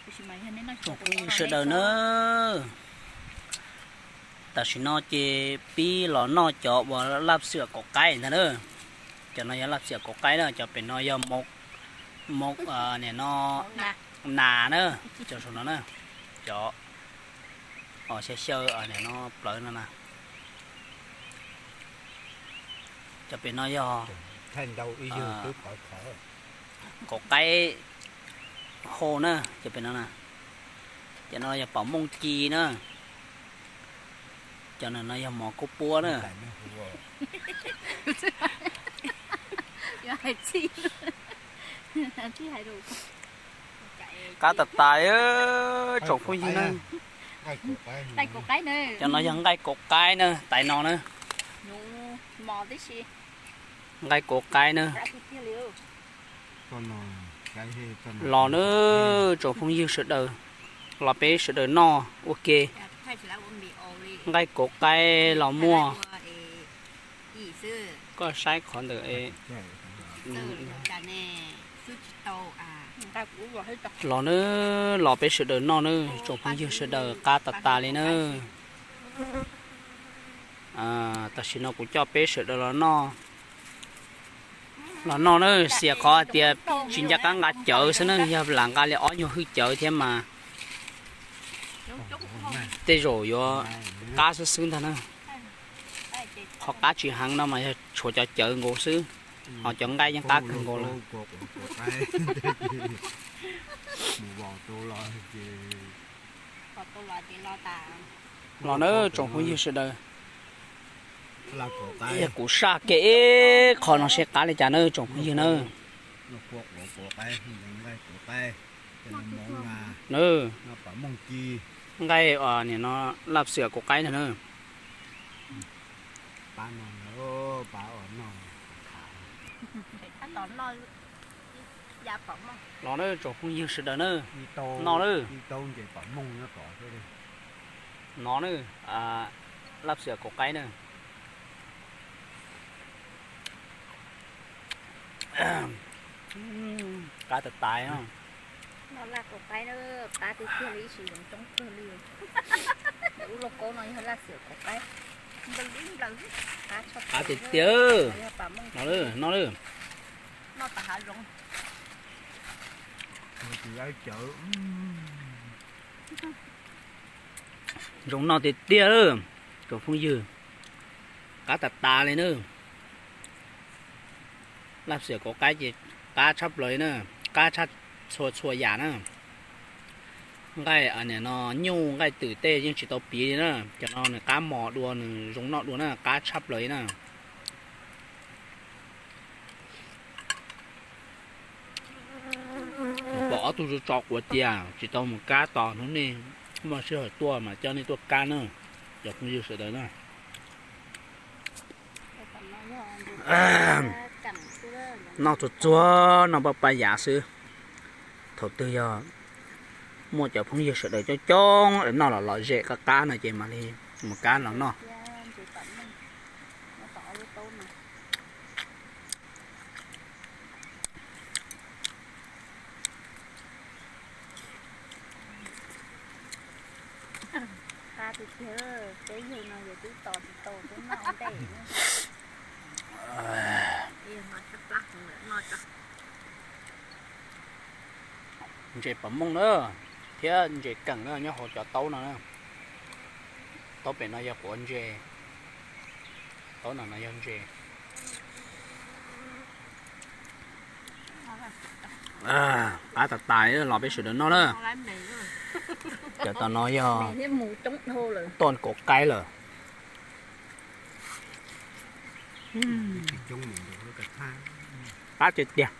Tsoom phooj ywg sawv daws nawb, tam sim no ces pib los noj cov uas laj xiam kauv qaib ntag na. Cov no yog laj xiam kauv qaib na, cov pem no yog mov, nim no nas na, cov saum no na, cov os xyaw xyaw nim no plawv no na. Cov pem no yog kauv qaib hau na, cov pem no na. Cov no yog pom mooj ci na. Cov no yog mov kub puab na. Qab tas tas tsoom phooj ywg na. Cov no yog nqaij kauv qaib na, tais no na. Nqaij kauv qaib na. Los na tsoom phooj ywg sawv daws, los peb sawv daws noj ua ke. Nqaij kauv qaib los muaj, koj saib qhov ntawm los na, los peb sawv daws noj na tsoom phooj ywg sawv daws, qab tas tas li na. Tam sim no kuv coj peb sawv daws los noj, los noj na, xiam qhov hais tias tsis nco qab nqa cawv xwb na, yog lam nqa li ob nyuag hwj cawv thiab mas tej zaum yuav qab xwb xwb ntag na. Qhov qab tsis heev no mas yog tshuav cov cawv nkaus xwb, ho cov nqaij yeej qab kawg nkaus lawm. Los na tsoom phooj ywg sawv daws, yog kuv saj kiag ib qho no seb qab li cas na tsoom phooj ywg na. Nqaij nim no laj xiam kauv qaib ntag na. Los na tsoom phooj ywg sawv daws na, noj na. No na, laj xiam kauv qaib na. Qab tas tas. Qab tiag tiag. No na, no na. Zoo noj tiag tiag, tsoom phooj ywg. Qab tas tas li na. Laj xiam kauv qaib ces qab tshaj plaws li na, qab tshaj txhua txhua yam na. Nqaij nim no nyuj nqaij twm tej yeej tsis tau piv li na, cov no nws qab mos dua, nws zoo noj dua na, qab tshaj plaws li na. Pom ob tug tso quav tias tsis tau mus kab tos hnub nej muaj sij hawm tuaj mas coj nej tuaj kab na, cov phooj ywg sawv daws na. Noj txuag txuag, noj paj paj yav xwb. Thaum twg yog muaj cov phooj ywg sawv daws coob coob noj los lom zem qab qab no ces mam li mus kab los noj. Qab tiag tiag, peb yawg no yog twb tos tsis tau twb noj ntej. Ntses pom mooj na, thiab ntses keem na, nyob hauv cov taub no na. Taub pem no yog quav ntses, taub no no yog ntses. Qab tas tas, los peb sawv daws noj na. Cov tom no yog toj kauv qaib lawm. Qab tiag tiag.